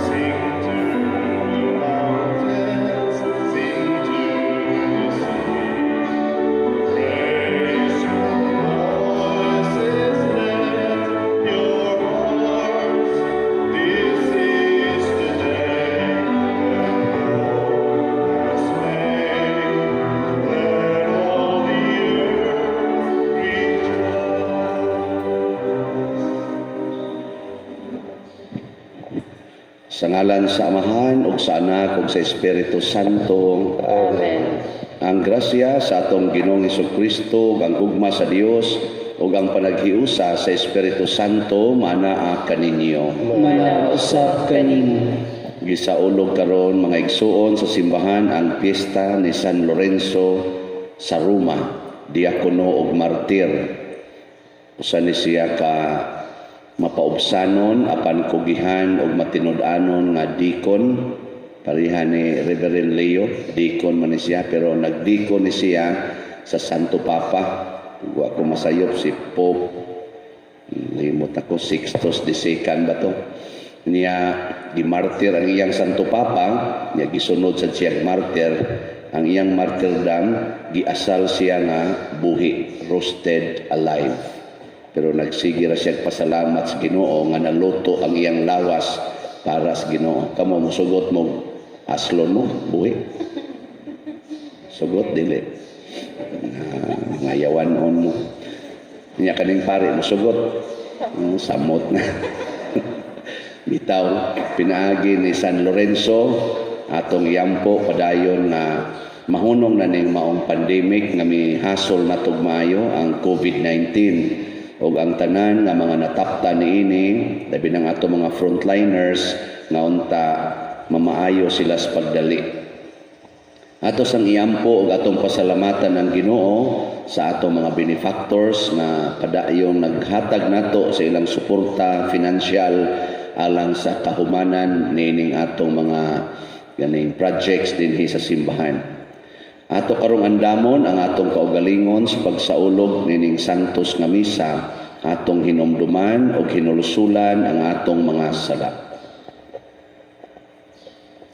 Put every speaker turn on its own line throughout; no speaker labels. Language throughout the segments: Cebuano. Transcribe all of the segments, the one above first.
Sing to the mountains, sing to the sea. Raise your voices, let your hearts. This is the day the Lord has made. Let all the earth rejoice.
Sa ngalan sa Amahan ug sa Anak ug sa Espiritu Santo.
Amen.
Ang grasya sa atong Ginoong Kristo, ang gugma sa Dios ug ang panaghiusa sa Espiritu Santo manaa kaninyo.
Manaa usab kanimo.
Gisaulog karon, mga igsuon, sa simbahan ang piyesta ni San Lorenzo sa Roma, diakono ug martir. Usa ni siya ka mapaubsanon apan kugihan ug matinud-anon nga deacon, pareha ni Reverend Leo. Deacon man ni siya, pero nagdeacon ni siya sa Santo Papa. Wa ko masayop si Pope, limot ako, Sixtus II ba to. Niya gimartir ang iyang Santo Papa, niya gisunod sa siyang martir. Ang iyang martyrdom, giasal siya nga buhi, roasted alive, pero nagsige ra siya pasalamat sa Ginoo nga naluto ang iyang lawas para sa Ginoo. Kamo, musugot mo aslon mo buhi? Sugot dili? Ngayawan on mo niya. Kaning pare, musugot? Samot na bitaw. Pinaagi ni San Lorenzo, atong yampo padayon nga mahunong na ning maong pandemic nga mihasol na maayo, ang COVID-19, ug ang tanan nga mga natapta niini, labi ng ato mga frontliners, nga unta mamaayo sila sa pagdali. Ato sang iampo ug atong pasalamatan ang Ginoo sa atong mga benefactors nga padayong naghatag nato sa ilang suporta financial alang sa kahumanan niining atong mga ganing projects dinhi sa simbahan. Ato karong andamon ang atong kaugalingon sa pagsaulog nining santos nga misa, atong hinumduman ug hinulsulan ang atong mga sala.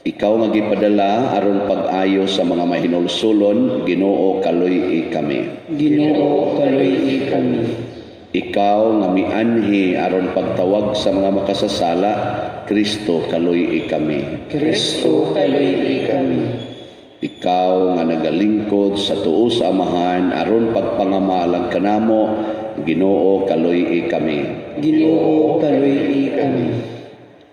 Ikaw nga gipadala aron pag-ayo sa mga mahinulsulon, Ginoo, kaluy-i kami.
Ginoo, kaluy-i kami.
Ikaw nga mianhi aron pagtawag sa mga makasasala, Kristo, kaluy-i kami.
Kristo, kaluy-i kami.
Ikaw nga nagalingkod sa tuo sa Amahan aron pagpangamalag kanamo, Ginoo, kaluy-i kami.
Ginoo, kaluy-i kami.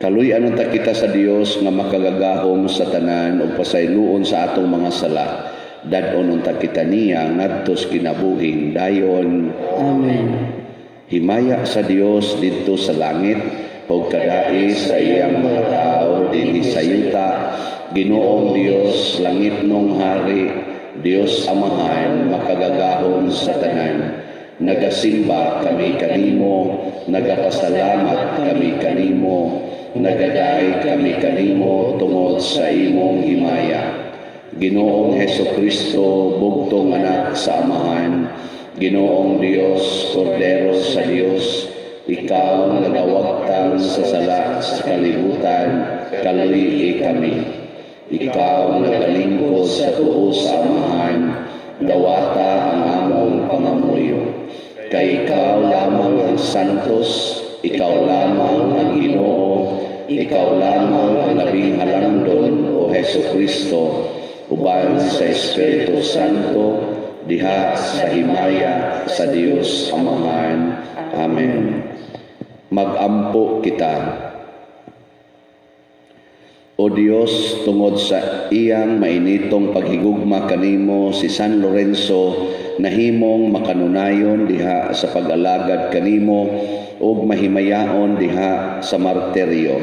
Kaluy-an unta kita sa Dios nga makagagahom sa tanan ug pasayloon sa atong mga sala. Dad-on unta kita niya ngadto sa kinabuhing dayon.
Amen.
Himaya sa Dios didto sa langit ug kadais sa iyang mga tawo dinhi sa yuta. Ginoong Dios, langitnong hari, Dios Amahan, makagagahom sa tanan. Nagasimba kami kanimo, nagapasalamat kami kanimo, nagadaig kami kanimo tungod sa imong himaya. Ginoong Heso Kristo, bugtong anak sa Amahan, Ginoong Dios, Kordero sa Dios, ikaw nga nagawagtang sa sala sa kalibutan, kaluy-i kami. Ikaw nga nagalingkod sa tuo sa Amahan, dawata ang among pangamuyo. Kay ikaw lamang ang santos, ikaw lamang ang Ginoo, ikaw lamang ang labing halangdon, o Heso Kristo, uban sa Espiritu Santo, diha sa himaya sa Dios Amahan. Amen. Magampo kita. O Dios, tungod sa iyang mainitong paghigugma kanimo, si San Lorenzo nahimong makanunayon diha sa pag-alagad kanimo ug mahimayaon diha sa martiryo.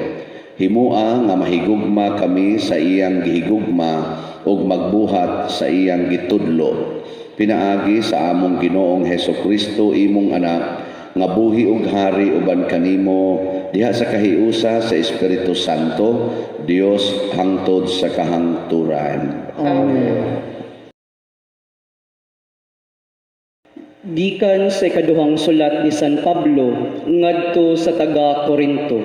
Himua nga mahigugma kami sa iyang gihigugma ug magbuhat sa iyang gitudlo. Pinaagi sa among Ginoong Heso Kristo, imong anak, nga buhi ug hari uban kanimo diha sa kahiusa sa Espiritu Santo, Dios hangtod sa kahangturan.
Amen. Gikan sa ikaduhang sulat ni San Pablo ngadto sa taga Korinto.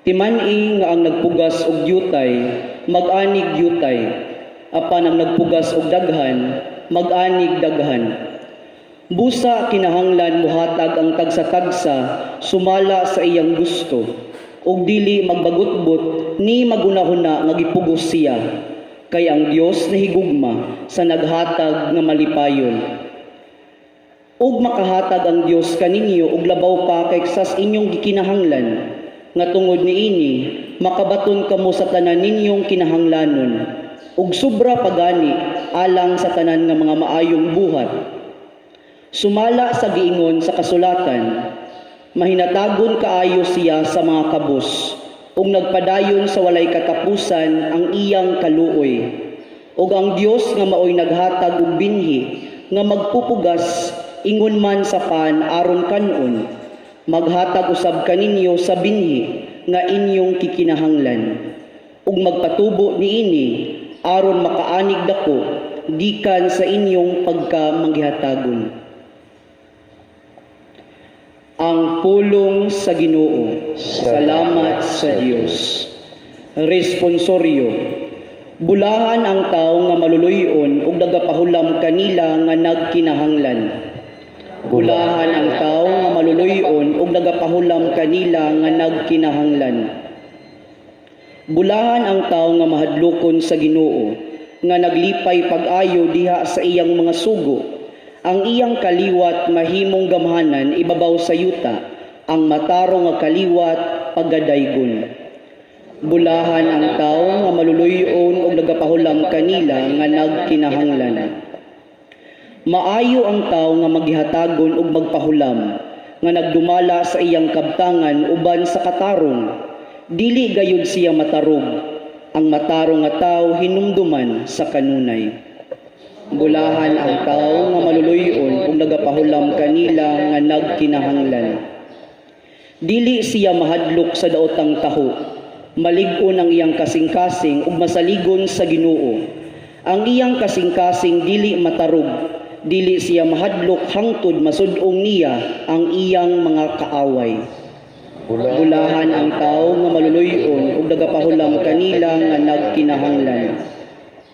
Timan-i nga ang nagpugas og yutay mag-anig yutay, apan ang nagpugas og daghan mag-anig daghan. Busa kinahanglan muhatag ang tagsa-tagsa sumala sa iyang gusto, ug dili magbagutbot ni magunahuna nga gipugos siya, kay ang Dios nahigugma sa naghatag nga malipayon. Ug makahatag ang Dios kaninyo og labaw pa kaysa sa inyong gikinahanglan, nga tungod niini makabaton kamo sa tanan ninyong kinahanglanon ug sobra pagani alang sa tanan nga mga maayong buhat. Sumala sa giingon sa kasulatan, mahinatagon kaayo siya sa mga kabos ug nagpadayon sa walay katapusan ang iyang kaluoy. Ug ang Dios nga maoy naghatag og binhi nga magpupugas ingon man sa pan aron kanon, maghatag usab kaninyo sa binhi nga inyong kikinahanglan ug magpatubo niini aron makaanig dako gikan sa inyong pagkamanggihatagon. Ang pulong sa Ginoo. Salamat sa Dios. Responsoryo. Bulahan ang tawo nga maluluy-on ug nagapahulam kanila nga nagkinahanglan. Bulahan ang tawo nga maluluy-on ug nagapahulam kanila nga nagkinahanglan. Bulahan ang tawo nga mahadlokon sa Ginoo, nga naglipay pag-ayo diha sa iyang mga sugo. Ang iyang kaliwat mahimong gamhanan ibabaw sa yuta, ang matarong nga kaliwat pagadaygon. Bulahan ang tawo nga maluluy-on ug nagapahulam kanila nga nagkinahanglan. Maayo ang tawo nga maghihatagon ug magpahulam, nga nagdumala sa iyang kabtangan uban sa katarong. Dili gayud siya matarog. Ang matarong nga tawo hinumduman sa kanunay. Bulahan ang tawo nga maluluy-on ug nagapahulam kanila nga nagkinahanglan. Dili siya mahadlok sa daotang taho. Malig-on ang iyang kasing-kasing ug masaligon sa Ginoo. Ang iyang kasing-kasing dili matarog. Dili siya mahadlok hangtod masud-ong niya ang iyang mga kaaway. Bulahan ang tawo nga maluluy-on ug nagapahulam kanila nga nagkinahanglan.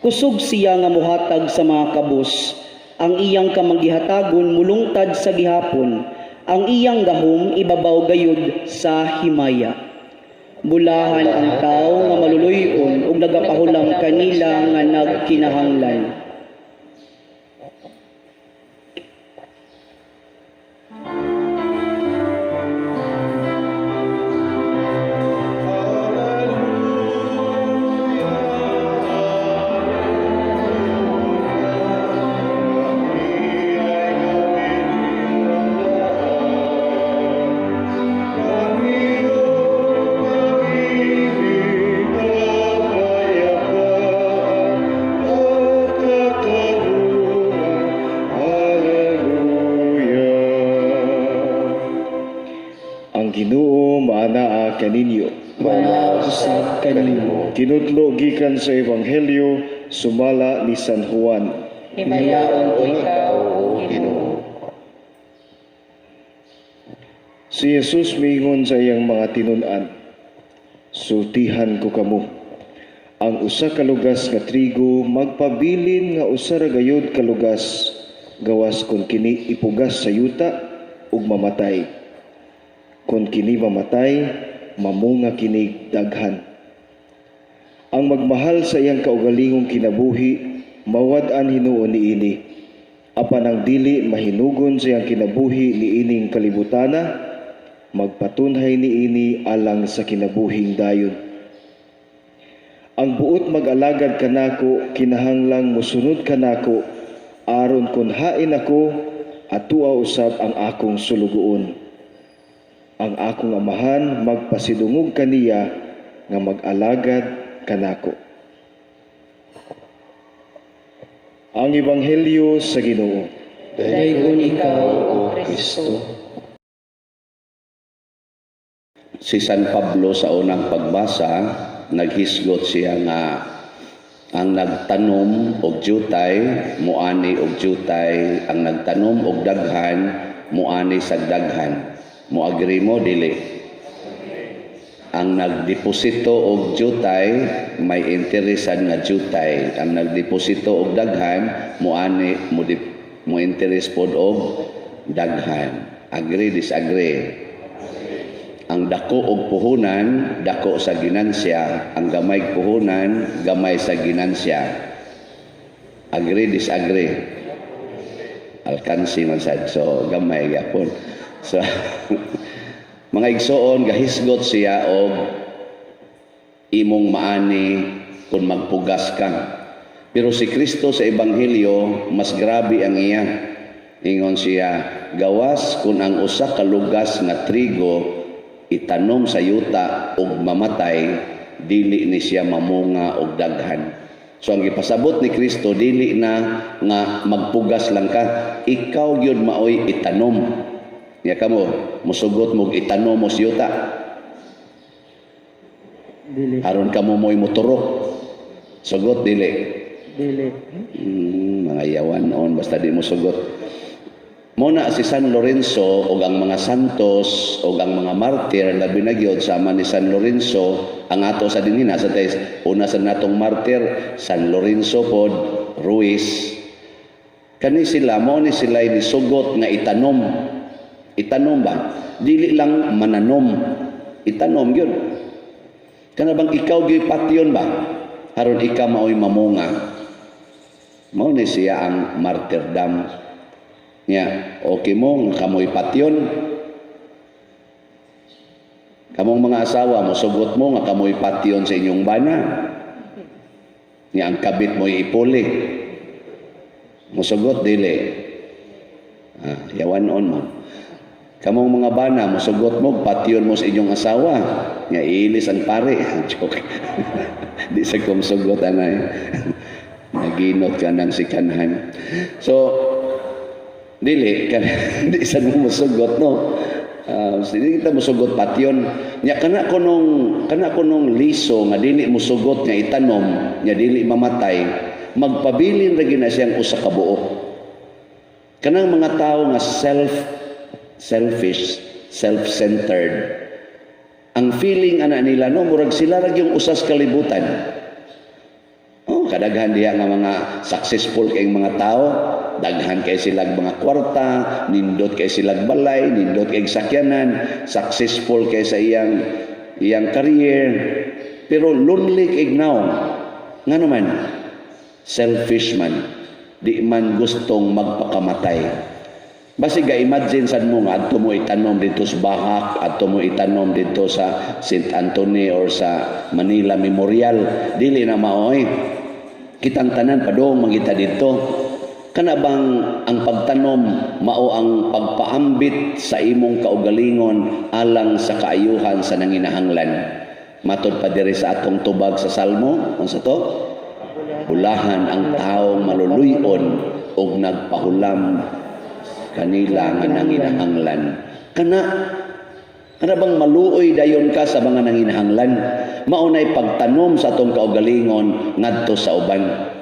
Kusog siya nga muhatag sa mga kabos. Ang iyang kamanggihatagon mulungtad sa gihapon. Ang iyang gahom ibabaw gayud sa himaya. Bulahan ang tawo nga maluluy-on ug nagapahulam kanila nga nagkinahanglan.
Hallelujah.
Ang Ginoo maanaa kaninyo.
Manaa usab kanimo.
Kinutlo gikan sa Ebanghelyo sumala ni San Juan.
Himayaon ikaw, O Ginoo.
Si Jesus miingon sa iyang mga tinun-an, "Sultihan ko kamo. Ang usa ka lugas nga trigo magpabilin nga usa ra gayud ka lugas, gawas kon kini ipugas sa yuta ug mamatay. Kon kini mamatay, mamunga kini daghan. Ang magmahal sa iyang kaugalingong kinabuhi, mawad-an hinuon niini. Apan ang dili mahinugon sa iyang kinabuhi niining kalibutana, magpatunhay niini alang sa kinabuhing dayon. Ang buot mag-alagad kanako kinahanglang mosunod kanako, aron kon hain ako atua usab ang akong sulugoon. Ang akong amahan magpasidungog kaniya nga mag-alagad kanako." Ang Ebanghelyo sa Ginoo.
Daygon ikaw, O Kristo.
Si San Pablo sa unang pagbasa, naghisgot siya nga Ang nagtanom og jutay, muani og jutay. Ang nagtanom og daghan, muani sa daghan. Mo-agree mo, dili? Ang nagdeposito og jutay, may interesan nga jutay. Ang nagdeposito og daghan, muani mo, mo interest pod og daghan. Agree, disagree? Ang dako og puhunan, dako sa ginansya. Ang gamay puhunan, gamay sa ginansya. Agree, disagree? Alkansi man sad, so gamay gyapon. So mga igsoon, gahisgot siya og imong maani kung magpugas ka. Pero si Kristo sa Ebanghelyo, mas grabe ang iya. Ingon siya, gawas kung ang usa ka lugas nga trigo itanom sa yuta ug mamatay, dili ni siya mamunga og daghan. So ang gipasabot ni Kristo, dili na nga magpugas lang ka, ikaw gyud maoy itanom. Ya kamo, musugot mo itanom mo sa yuta?
Dili.
Aron kamo mo'y moturok. Sugot, dili?
Dili.
Mga yawan on basta di mo sugot. Muna si San Lorenzo o ang mga santos o ang mga martir, labi na gyud sama ni San Lorenzo ang ato sa dinhi sa tes una sa natong martir, San Lorenzo pod Ruiz. Kani sila, mo ni sila ni sugot nga itanom. Itanom ba, dili lang mananom, itanom gyud. Kana bang ikaw gyud patyon ba aron ikaw maoy mamunga? Mao ni siya ang martyrdom niya. Okay mo nga kamoy patyon? Kamong mga asawa, mosugot mo nga kamoy patyon sa inyong bana? Niya ang kabit mo ipuli. Mosugot, dili? Ah, yawan on mo. Kamong mga bana, mosugot mo patyon mo sa inyong asawa? Nga ilis ang pare. Joke. Di sa kumsugot anay. Naginot ka ng sikanhan. So, dili ka, di sa mo musugot, no? Dili kita musugot patyon. Nya kana kunong liso nga dili musugot nga itanom, nya dili mamatay, magpabilin ra gyud na siyang usa ka buok. Kanang mga tao nga selfish, self-centered. Ang feeling ana nila, no, murag sila ra yung usas kalibutan. Oh, kadaghan diha nga mga successful kayong mga tao, daghan kay silag mga kwarta, nindot kay silag balay, nindot kay sakyanan, successful kay sa iyang iyang career, pero lonely kay now. Ngano man? Selfish man. Di man gustong magpakamatay. Basi ga imagine sad mo nga adto mo itanom dito sa Bahak, adto mo itanom dito sa St. Anthony or sa Manila Memorial, dili na maoy. Kitang tanan padung mangita dito. Kana bang ang pagtanom mao ang pagpaambit sa imong kaugalingon alang sa kaayuhan sa nanginahanglan? Matod pa diri sa atong tubag sa Salmo, unsa to? Bulahan ang taong maluluyon og nagpahulam kanila nga nanginahanglan. Kana bang maluoy dayon ka sa mga nanginahanglan? Mao nay pagtanom sa atong kaugalingon ngadto sa uban.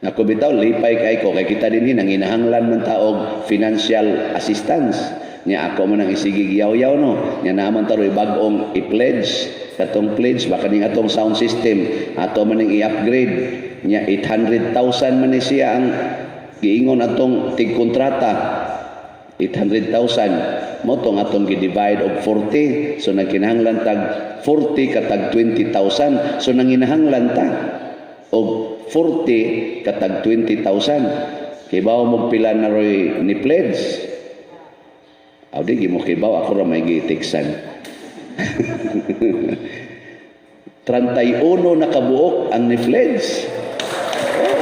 Ako bitaw lipay kay ko kay kita dinhi nanginahanglan man taog financial assistance. Nya ako man ang isigig yaw-yaw, no. Nya naman taroy bag-ong i-pledge, katong pledge ba kaning atong sound system ato man ning i-upgrade. Nya 800,000 man ni siya ang giingon atong tigkontrata, 800,000 mo tong atong gi-divide og 40, so nagkinahanglan tag 40 katag 20,000. So nanginahanglan ta og 40 katag 20,000. Kibaw mo pila na roy ni pledge? Aw, di mo kibaw, ako ra may gitiksan. 31 na kabuok ang ni pledge. Oh,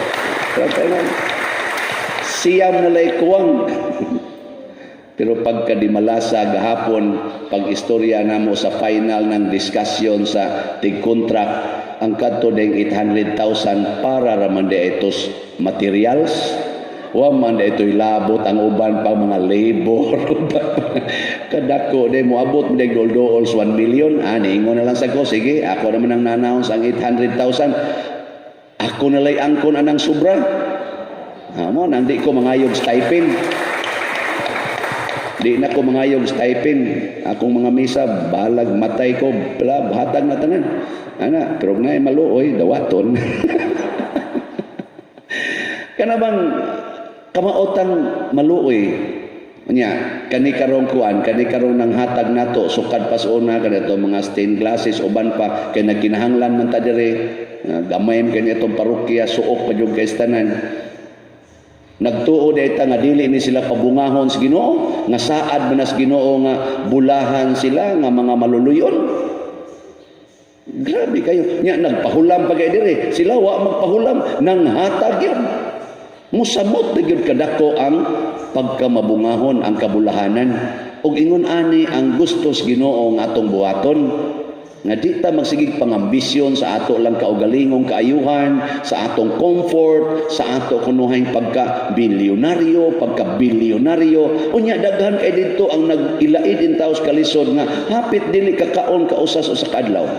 31. 9 na lay kuwang. Pero pagka di malasa gahapon, pag istorya namo sa final ng discussion sa tig-contract, ang kadto ding 800,000 para raman di itos materials. Wa man di ito'y labot ang uban pa mga labor. Kadako di mo abot mo di dool 1 million. Ah, niingon na lang sa ko, sige, ako naman ang na-announce ang 800,000. Ako nalay angkon anang sobra. Ha, mo nang di ko mangayog stipend. Di na ko mangayog stipend. Akong mga misa, balag matay ko, bla, hatag na tanan. Ana, pero nga maluoy, dawaton. Kana bang kamaotang maluoy? Nya, kani karong kuan, kani karong nang hatag nato sukad pa sa una kani mga stained glasses, uban pa kay nagkinahanglan man ta diri, gamay man kani atong parokya, suok pa jud kay tanan. Nagtuo di ta nga dili ni sila pabungahon sa Ginoo, nga saad man sa Ginoo nga bulahan sila nga mga maluluyon. Grabe kayo. Nya nagpahulam pa kay dire. Sila wa magpahulam, nang hatag yun. Musamot na gyud kadako ang pagkamabungahon, ang kabulahanan. Ug ingon ani ang gusto sa Ginoo nga atong buhaton, nga di ta magsigig pangambisyon sa ato lang kaugalingong kaayuhan, sa atong comfort, sa ato kunuhang pagka bilyonaryo, pagka bilyonaryo. Unya daghan kay didto ang nag-ilaid in taos kalisod nga hapit dili kakaon kausas usa ka adlaw.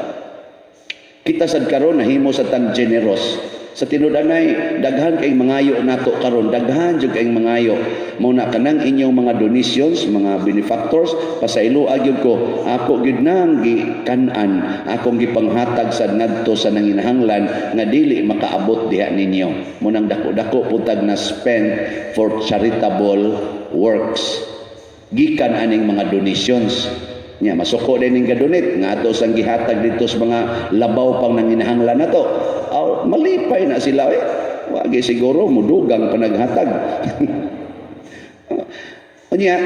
Kita sad karon nahimo sa tang generous. Sa tinud-anay, daghan kay mangayo nato karon, daghan jud kay mangayo. Mao na kanang inyong mga donations, mga benefactors, pasayloa gyud ko, ako gyud nang gikan-an, akong gipanghatag sa ngadto sa nanginahanglan nga dili makaabot diha ninyo. Mo nang dako-dako putag na spend for charitable works gikan aning mga donations. Nya masuko din ning gadonate nga ato sang gihatag dito sa mga labaw pang nanginahanglan nato. Aw, malipay na sila eh. Wagi siguro mudugang panaghatag. Unya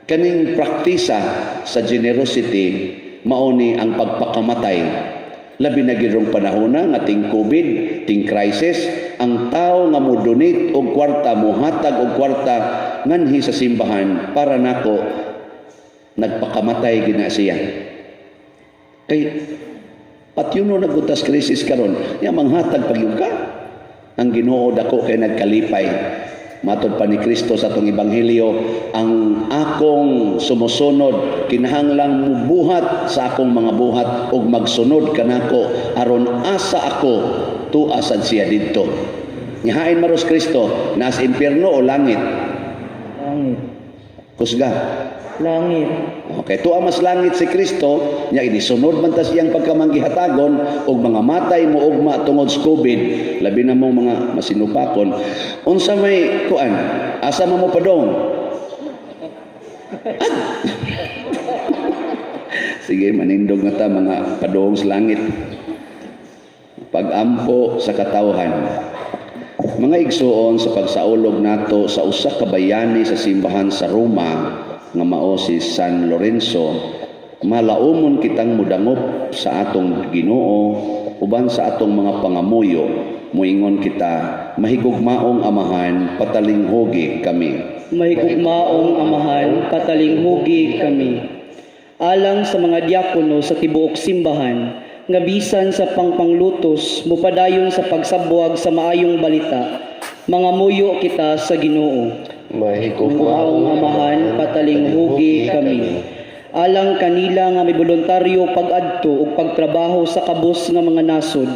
kaning praktisa sa generosity mao ni ang pagpakamatay. Labi na gyud rong panahona nga ting COVID, ting crisis, ang tao nga mo donate og kwarta, mohatag og kwarta nganhi sa simbahan, para nako nagpakamatay gina siya. Kay patyuno nagutas krisis karon, nya manghatag pagyud ka. Ang Ginoo dako kay nagkalipay. Matod pa ni Kristo sa atong ebanghelyo, ang akong sumusunod kinahanglang mubuhat sa akong mga buhat ug magsunod kanako aron asa ako tua sad siya didto. Nyahain maros Kristo, nasa impyerno o langit?
Langit.
Kusga.
Langit.
Okay, tuwa mas langit si Kristo, nya inisunod man ta siyang pagkamanggihatagon og mga matay mo ugma tungod sa COVID, labi na mong mga masinupakon. Unsa may kuan? Asa man mo padong? Ad! Sige, manindog na ta mga padong sa langit. Pagampo sa katawhan. Mga igsuon, sa pagsaulog nato sa usa ka bayani sa simbahan sa Roma nga mao si San Lorenzo, malaumon kitang mudangop sa atong Ginoo uban sa atong mga pangamuyo. Muingon kita: Mahigugmaong Amahan, patalinghugi kami.
Mahigugmaong Amahan, patalinghugi kami. Alang sa mga diakono sa tibuok simbahan, nga bisan sa pangpanglutos, mupadayon sa pagsabwag sa maayong balita, mangamuyo kita sa Ginoo.
Mahigugmaong
Maong Amahan, patalinghugi kami. Alang kanila nga may voluntaryo pag-adto ug pagtrabaho sa kabus nga mga nasod,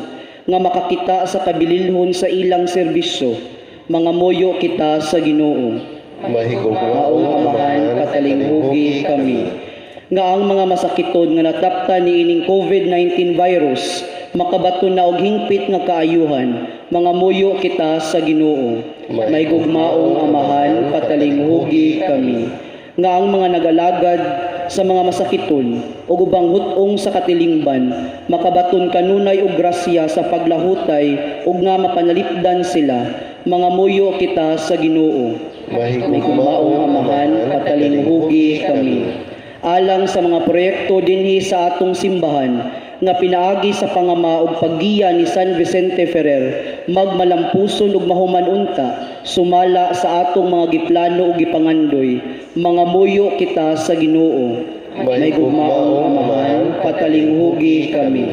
nga makakita sa kabililhon sa ilang serbisyo, mangamuyo kita sa Ginoo.
Mahigugmaong
Maong Amahan, patalinghugi kami. Nga ang mga masakiton nga natapta niining COVID-19 virus makabaton na og hingpit nga kaayuhan, mangamuyo kita sa Ginoo. Mahigugmaong Amahan, patalinghugi kami. Nga ang mga nagalagad sa mga masakiton ug ubang hut-ong sa katilingban makabaton kanunay og grasya sa paglahutay ug nga mapanalipdan sila, mangamuyo kita sa Ginoo.
Mahigugmaong
Amahan, patalinghugi kami. Alang sa mga proyekto dinhi sa atong simbahan nga pinaagi sa pangama ug paggiya ni San Vicente Ferrer magmalampuson ug mahuman unta sumala sa atong mga giplano ug gipangandoy, mangamuyo kita sa Ginoo. Mahigugmaong Amahan, patalinghugi kami.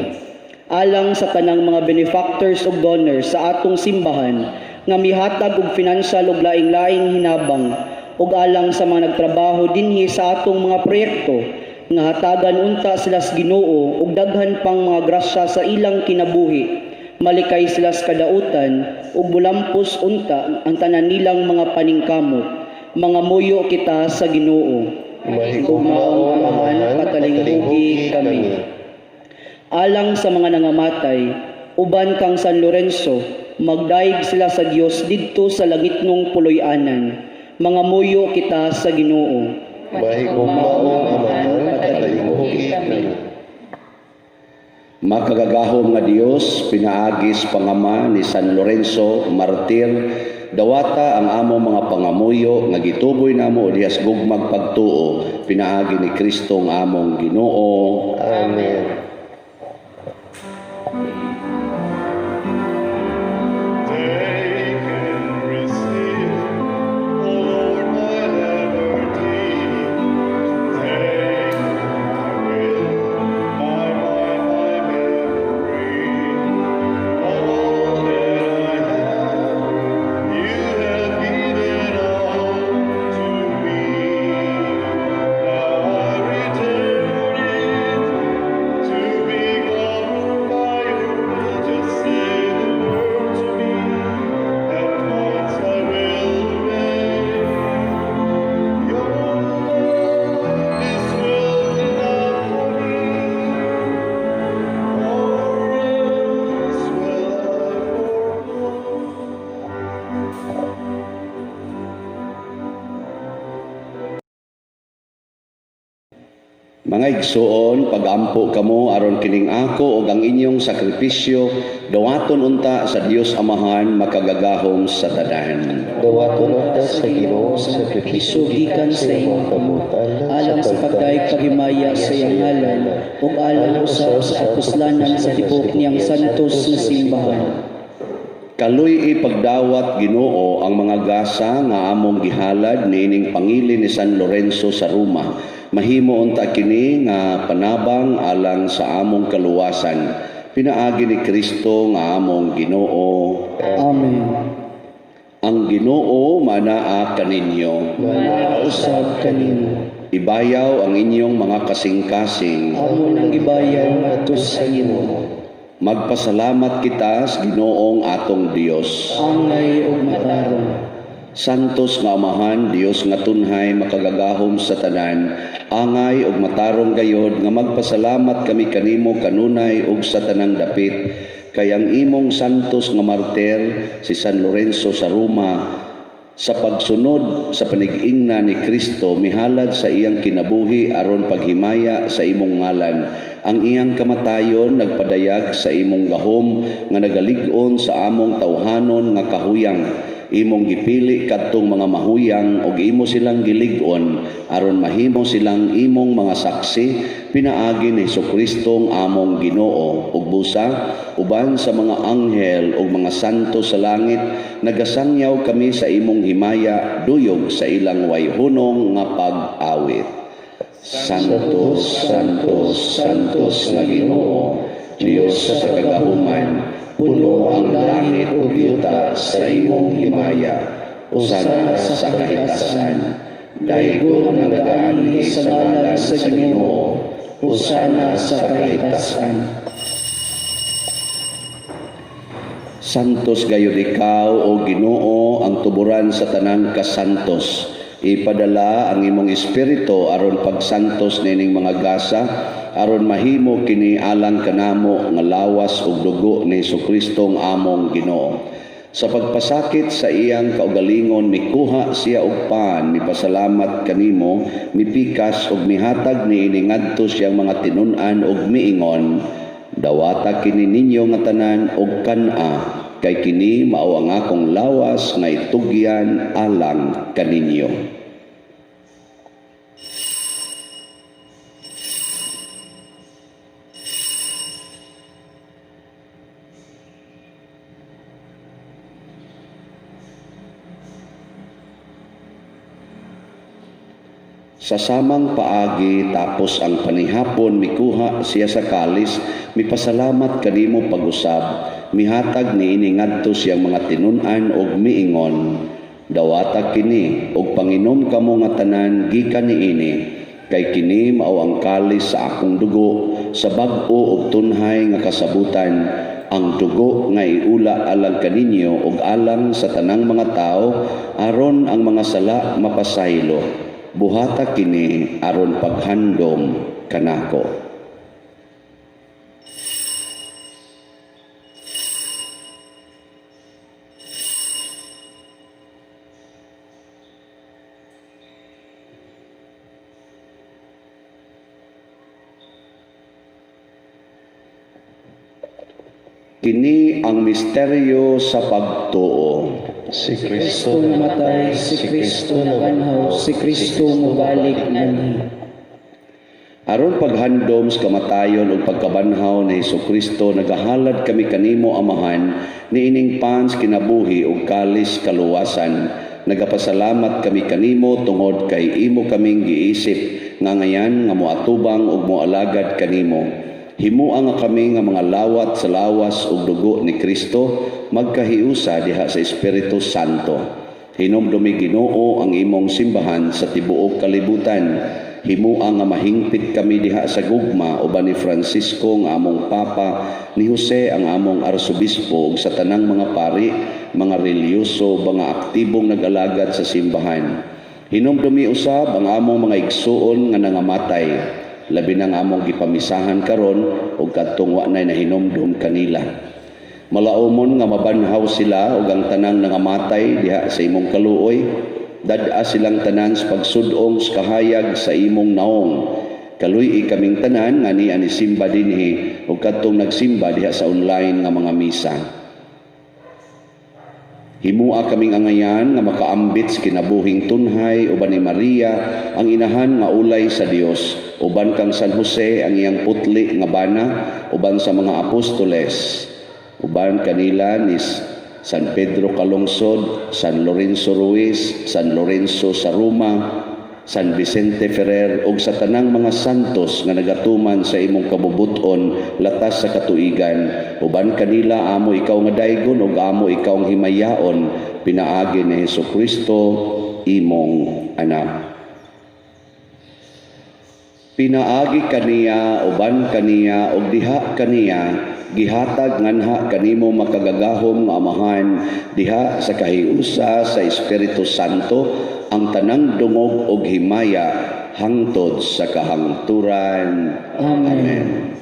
Alang sa tanang mga benefactors ug donors sa atong simbahan nga mihatag og financial ug laing-laing hinabang ug alang sa mga nagtrabaho dinhi sa atong mga proyekto nga hatagan unta sila sa Ginoo og daghan pang mga grasya sa ilang kinabuhi. Malikay sila sa kadautan ug mulampos unta ang tanan nilang mga paningkamot. Mangamuyo kita sa Ginoo.
Mahigugmaong Amahan, patalinghugi kami.
Alang sa mga nangamatay, uban kang San Lorenzo, magdaig sila sa Dios didto sa langitnong puloy-anan. Mangamuyo kita sa Ginoo.
Mahigugmaong Amahan, patalinghugi kami.
Makagagahom nga Dios, pinaagis pangama ni San Lorenzo, martir, dawata ang among mga pangamuyo nga gituboy namo dihas gugmag pagtuo, pinaagi ni Kristo ang among Ginoo.
Amen.
Take and receive, O Lord, my liberty. Take my will, my mind, my memory. All that I have, you have given all to me. Now I return it to be governed by your will. Just say the word to me. At once I will obey. Your love is well enough for me, or else will I forego.
Mga igsuon, pagampo kamo aron kining ako ug ang inyong sakripisyo dawaton unta sa Dios Amahan makagagahom sa tanan.
Dawaton unta sa Ginoo sa sakripisyo
Gikan sa iyong
kamot
alang sa pagdayeg paghimaya sa iyang ngalan ug alang usab sa kapuslanan sa tibuok niyang santos nga simbahan.
Kaluy pagdawat, Ginoo, ang mga gasa nga among gihalad niining pangili ni San Lorenzo sa Roma. Mahimo unta kini nga panabang alang sa among kaluwasan. Pinaagi ni Kristo nga among Ginoo.
Amen.
Ang Ginoo manaa kaninyo.
Manaa usab kanimo.
Ibayaw ang inyong mga kasing-kasing.
Amo nang gibayaw ngadto sa Ginoo.
Magpasalamat kita sa Ginoong atong Dios.
Angay ug matarong.
Santos nga Amahan, Dios nga tunhay makagagahom sa tanan, angay ug matarong gayod nga magpasalamat kami kanimo kanunay ug sa tanang dapit, kay ang imong santos nga martir si San Lorenzo sa Roma, sa pagsunod sa panig-ingna ni Kristo, mihalad sa iyang kinabuhi aron paghimaya sa imong ngalan. Ang iyang kamatayon nagpadayag sa imong gahom nga nagalig-on sa among tawhanon nga kahuyang. Imong gipili kadtong mga mahuyang ug imo silang gilig-on aron mahimo silang imong mga saksi, pinaagi ni Hesus-Kristong among Ginoo. Ug busa uban sa mga anghel ug mga santo sa langit, nagasangyaw kami sa imong himaya duyog sa ilang wayhunong nga pag-awit. Santo, Santo, Santos nga Ginoo, Dios sa kagahuman, puno ang langit ug yuta sa imong himaya. Hosana sa kahitasan. Daygon ang nagaanhi sa ngalan sa Ginoo. Hosana sa kahitasan. Santos gayud ikaw, o Ginoo, ang tuburan sa tanang kasantos. Ipadala ang imong espiritu aron pagsantos nining mga gasa, aron mahimo kini alang kanamo nga lawas ug dugo ni Hesus-Kristong among Ginoo. Sa pagpasakit sa iyang kaugalingon, mikuha siya og pan, mipasalamat kanimo, mipikas ug mihatag niini ngadto siyang mga tinun-an ug miingon: "Dawata kini ninyo nga tanan og kan-a, kay kini mao ang akong lawas nga itugyan alang kaninyo." Sa samang paagi, tapos ang panihapon, mikuha siya sa kalis, mipasalamat kanimo pag-usab, mihatag niini ngadto siyang mga tinun-an og miingon: "Dawata kini og panginom kamo nga tanan gikan niini, kay kini mao ang kalis sa akong dugo sa bag-o ug tunhay nga kasabutan. Ang dugo nga iula alang kaninyo ug alang sa tanang mga tawo aron ang mga sala mapasaylo. Buhata kini aron paghandom kanako. Kini ang misteryo sa pagtuo.
Si
Kristo namatay, si Kristo nabanhaw, si Kristo mubalik nganhi.
Aron paghandom sa kamatayon ug pagkabanhaw ni Hesukristo, nagahalad kami kanimo, Amahan, niining pans kinabuhi ug kalis kaluwasan. Nagapasalamat kami kanimo tungod kay imo kaming giisip nga ngayan nga moatubang ug moalagad kanimo. Himua nga kami nga mga lawat sa lawas ug dugo ni Kristo magkahiusa diha sa Espiritu Santo. Hinumdumi, Ginoo, ang imong simbahan sa tibuok kalibutan. Himua nga mahingpit kami diha sa gugma uban ni Francisco nga among Papa, ni Jose ang among Arsobispo ug sa tanang mga pari, mga relihiyoso, mga aktibong nag-alagad sa simbahan. Hinumdumi usab ang among mga igsuon nga nangamatay, labi nang among gipamisahan karon ug kadtong wa nay nahinumdum kanila. Malaumon nga mabanhaw sila ug ang tanang nangamatay diha sa imong kaluoy. Dad-a silang tanan sa pagsud-ong sa kahayag sa imong naong. Kaluy-i kaming tanan nga nia ni simba dinhi ug kadtong nagsimba diha sa online nga mga misa. Himua kaming angayan nga makaambit sa kinabuhing tunhay uban ni Maria ang inahan nga ulay sa Dios, uban kang San Jose ang iyang putli nga bana, uban sa mga apostoles, uban kanila ni San Pedro Calungsod, San Lorenzo Ruiz, San Lorenzo sa Roma, San Vicente Ferrer ug sa tanang mga santos nga nagatuman sa imong kabubut-on latas sa katuigan. Uban kanila amo ikaw nga daygon ug amo ikaw ang himayaon pinaagi ni Hesukristo, imong anak. Pinaagi kaniya, uban kaniya ug diha kaniya, gihatag nganha kanimo, makagagahom nga Amahan, diha sa kahiusa sa Espiritu Santo, ang tanang dungog ug himaya hangtod sa kahangturan.
Amen.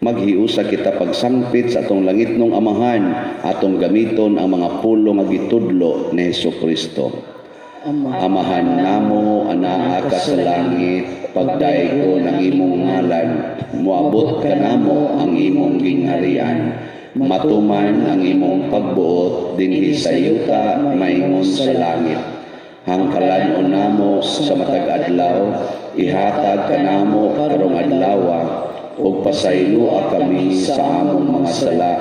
Maghiusa kita pagsangpit sa atong langitnong Amahan, atong gamiton ang mga pulong nga gitudlo ni Hesukristo.
Ama,
Amahan namo, anaa ka sa langit, pagdaygon ang imong ngalan, moabot kanamo ang imong gingharian. Matuman ang imong pagbuot dinhi sa yuta maingon sa langit. Hangkalan-on namo sa matag adlaw, ihatag kanamo karong adlawa, ug pasayloa kami sa among mga sala,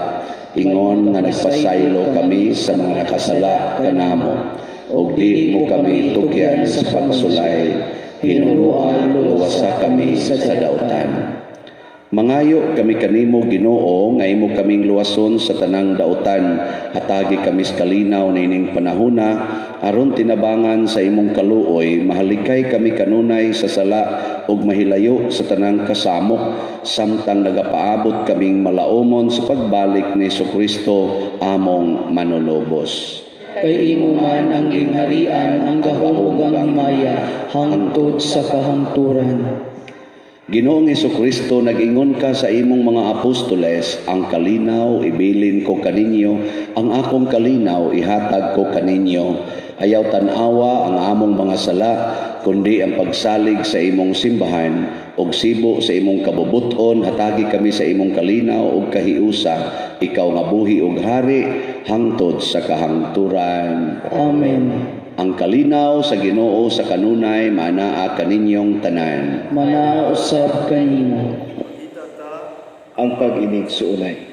ingon nga nagpasaylo kami sa mga nakasala kanamo. Ug di mo kami tugyan sa pagsulay, hinuroa luwasa kami sa dautan. Mangayo kami kanimo, Ginoo, nga imo kaming luwason sa tanang dautan. Hatagi kami sa kalinaw niining panahona aron tinabangan sa imong kaluoy mahalikay kami kanunay sa sala ug mahilayo sa tanang kasamok samtang nagapaabot kaming malaumon sa pagbalik ni Kristo among Manunubos.
Kay imo man ang gingharian, ang gahom ug ang himaya, hangtod sa kahangturan.
Ginoong Kristo, nag-ingon ka sa imong mga apostoles, "Ang kalinaw ibilin ko kaninyo, ang akong kalinaw ihatag ko kaninyo." Ayaw tan-awa ang among mga sala, kundi ang pagsalig sa imong simbahan, ug sibo sa imong kabubuton, hatagi kami sa imong kalinaw ug kahiusa, ikaw nga buhi ug hari hangtod sa kahangturan.
Amen.
Ang kalinaw sa Ginoo sa kanunay maanaa kaninyong tanan.
Manaa usab kanimo.
Ang pag-inigsuonay.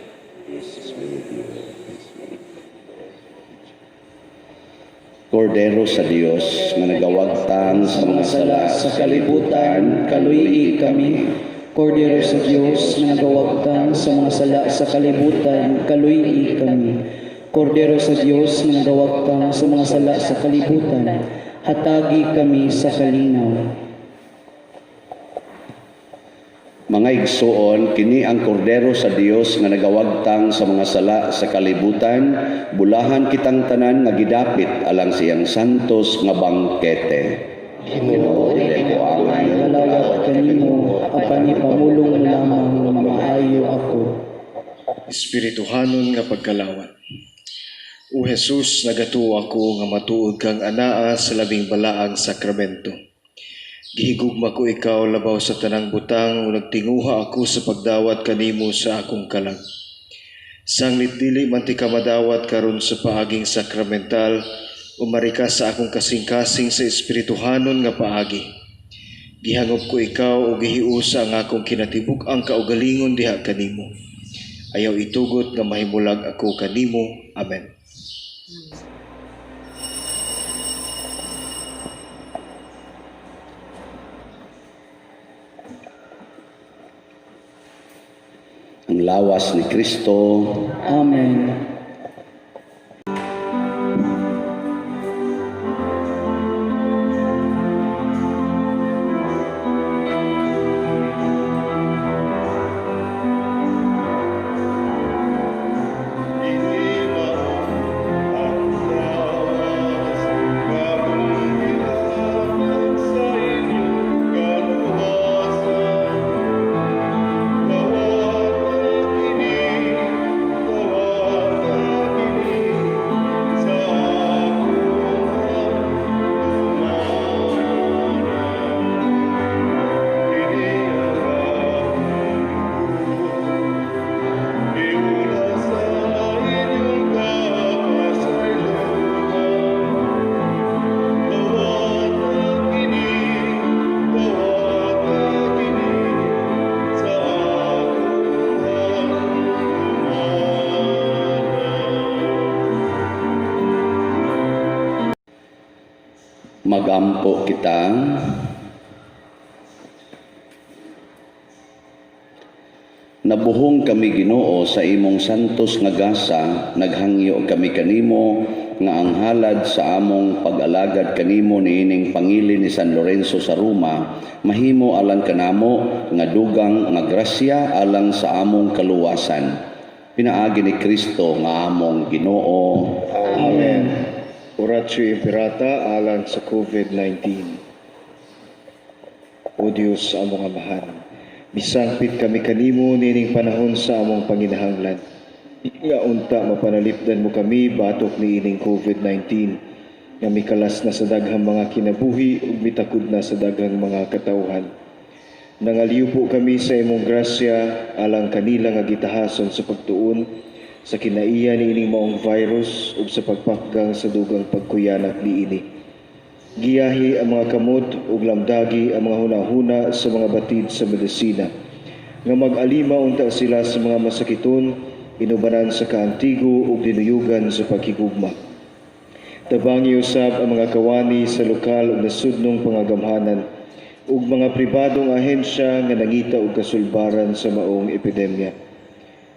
Kordero sa Dios nga nagawagtang sa mga sala
sa kalibutan, kaluy-i kami. Kordero sa Dios nga nagawagtang sa mga sala sa kalibutan, kaluy-i kami. Kordero sa Dios nga nagawagtang sa mga sala sa kalibutan, hatagi kami sa kalinaw.
Mga igsuon, kini ang kordero sa Dios nga nagawagtang sa mga sala sa kalibutan, bulahan kitang tanan nga gidapit alang sa iyang santos nga bangkete. Ginoo, dili ko angay
Kalawat kanimo, apan ipamulong mo lamang nga maayo ako.
Espirituhanon nga pagkalawat. O Jesus, nagatuo ako nga matuod kang anaa sa labing balaang sakramento. Gihigugma ko ikaw labaw sa tanang butang ug nagtinguha ako sa pagdawat kanimo sa akong kalag. Sanglit dili man tika madawat karon sa paaging sakramental, umari ka sa akong kasing-kasing sa espirituhanon nga paagi. Gihangop ko ikaw ug gihiusa ang akong kinatibuk-ang kaugalingon diha kanimo. Ayaw itugot nga mahimulag ako kanimo. Amen.
Ang lawas ni Kristo.
Amen.
Ini mao ang lawas nga akong gihatag sa inyong kaluwasan. Dawata kini, dawata kini sa akong handumanan. Kini ang akong dugo, giula sa inyong kapasayloan. Dawata kini, dawata kini sa akong handumanan.
Magampo kita. Nabuhong kami, Ginoo, sa imong santos nga gasa, naghangyo kami kanimo nga ang halad sa among pag-alagad kanimo niining pangilin ni San Lorenzo sa Roma mahimo alang kanamo nga dugang nga grasya alang sa among kaluwasan. Pinaagi ni Kristo nga among Ginoo.
Amen. Oratio Imperata alang sa COVID-19. O Dios, among Amahan, misangpit kami kanimo nining panahon sa among panginahanglan. Nga unta mapanalipdan mo kami batok niining COVID-19 nga mikalas na sa daghang mga kinabuhi ug mitakod na sa daghang mga katawhan. Nangaliw po kami sa imong grasya alang kanila nga gitahason sa pagtuon sa kinaiya niining maong virus ug sa pagpakgang sa dugang pagkuyanak niini. Giyahi ang mga kamot ug lamdagi ang mga hunahuna sa mga batid sa medisina nga mag-alima unta sila sa mga masakiton, inubanan sa kaantigo ug dinuyugan sa paghigugma. Tabangi usab ang mga kawani sa lokal ug nasudnong pangagamhanan ug mga pribadong ahensya nga nangita og kasulbaran sa maong epidemya.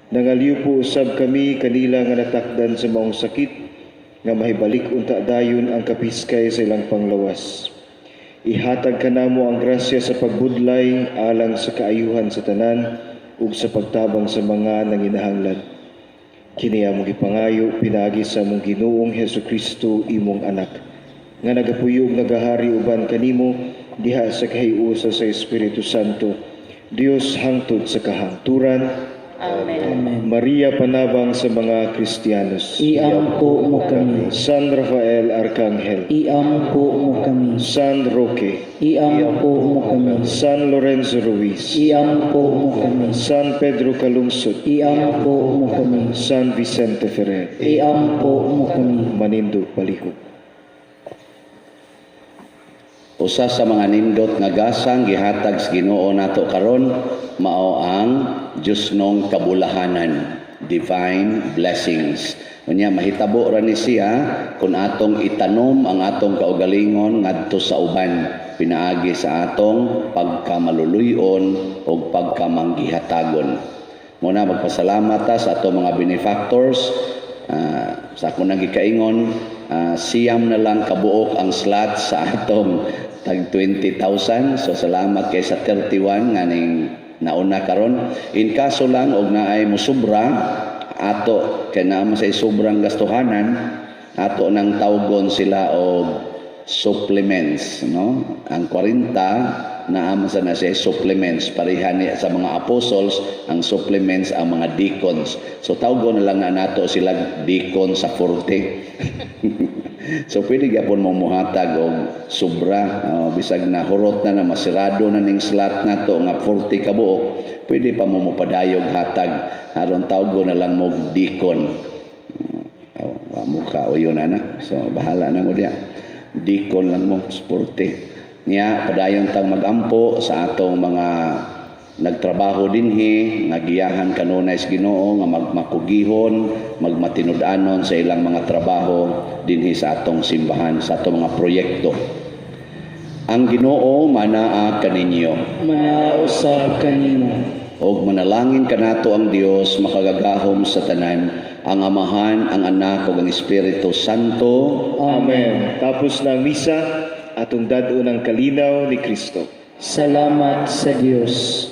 Nangaliw po usab kami kanila nga natakdan sa maong sakit nga mahibalik unta dayon ang kapiskay sa ilang panglawas. Ihatag kanamo ang grasya sa pagbudlay alang sa kaayuhan sa tanan ug sa pagtabang sa mga nanginahanglan. Kini among gipangayo pinaagi sa among Ginoong Hesukristo, imong anak, nga nagapuyo ug nagahari uban kanimo diha sa kahiusa sa Espiritu Santo, Dios hangtod sa kahangturan.
Amen.
Maria, panabang sa mga Kristiyanos.
Iampo mo kami.
San Rafael Arcangel.
Iampo mo kami.
San Roque.
Iampo mo kami.
San Lorenzo Ruiz.
Iampo mo kami.
San Pedro Calungsod.
Iampo mo kami.
San Vicente Ferrer.
Iampo mo kami.
Manindog palihog.
Usa sa mga nindot nga gasang gihatag sa Ginoo nato karon mao ang Diyosnong kabulahanan, divine blessings. Unya mahitabo ra ni siya kung atong itanom ang atong kaugalingon ngadto sa uban pinaagi sa atong pagkamaluluyon o pagkamanggihatagon. Muna magpasalamat ta sa atong mga benefactors. Sa ako nang gikaingon, 9 na lang kabuok ang slot sa atong tag 20,000. So salamat kay sa 31 nga ning Nauna karon, in kaso lang og naay musubra ato, kay naa man say sobrang gastuhanan ato, nang tawgon sila og supplements, no? Ang 40, naa man sa na siya supplements, pareha ni sa mga apostles. Ang supplements, ang mga deacons. So tawgon na lang na nato sila deacon sa 40. So pwede gyapon mo muhatag og sobra, bisag na hurot na na masirado na ning slot nato nga 40 ka buok, pwede pa mo mopadayog hatag aron tawgon na lang mo deacon. Oh, wa mo ka uyon ana. So bahala na mo diya. Deacon lang mo, 40. Niya padayon tang magampo sa atong mga nagtrabaho dinhi nga giyahan kanunay sa Ginoo nga magmakugihon, magmatinud-anon sa ilang mga trabaho dinhi sa atong simbahan, sa atong mga proyekto. Ang Ginoo manaa kaninyo.
Manaa usab kanimo.
Og manalangin kanato ang Dios makagagahom sa tanan, ang Amahan, ang Anak ug ang Espiritu Santo.
Amen. Tapos na ang misa, atong dad-on ang kalinaw ni Kristo.
Salamat sa Dios.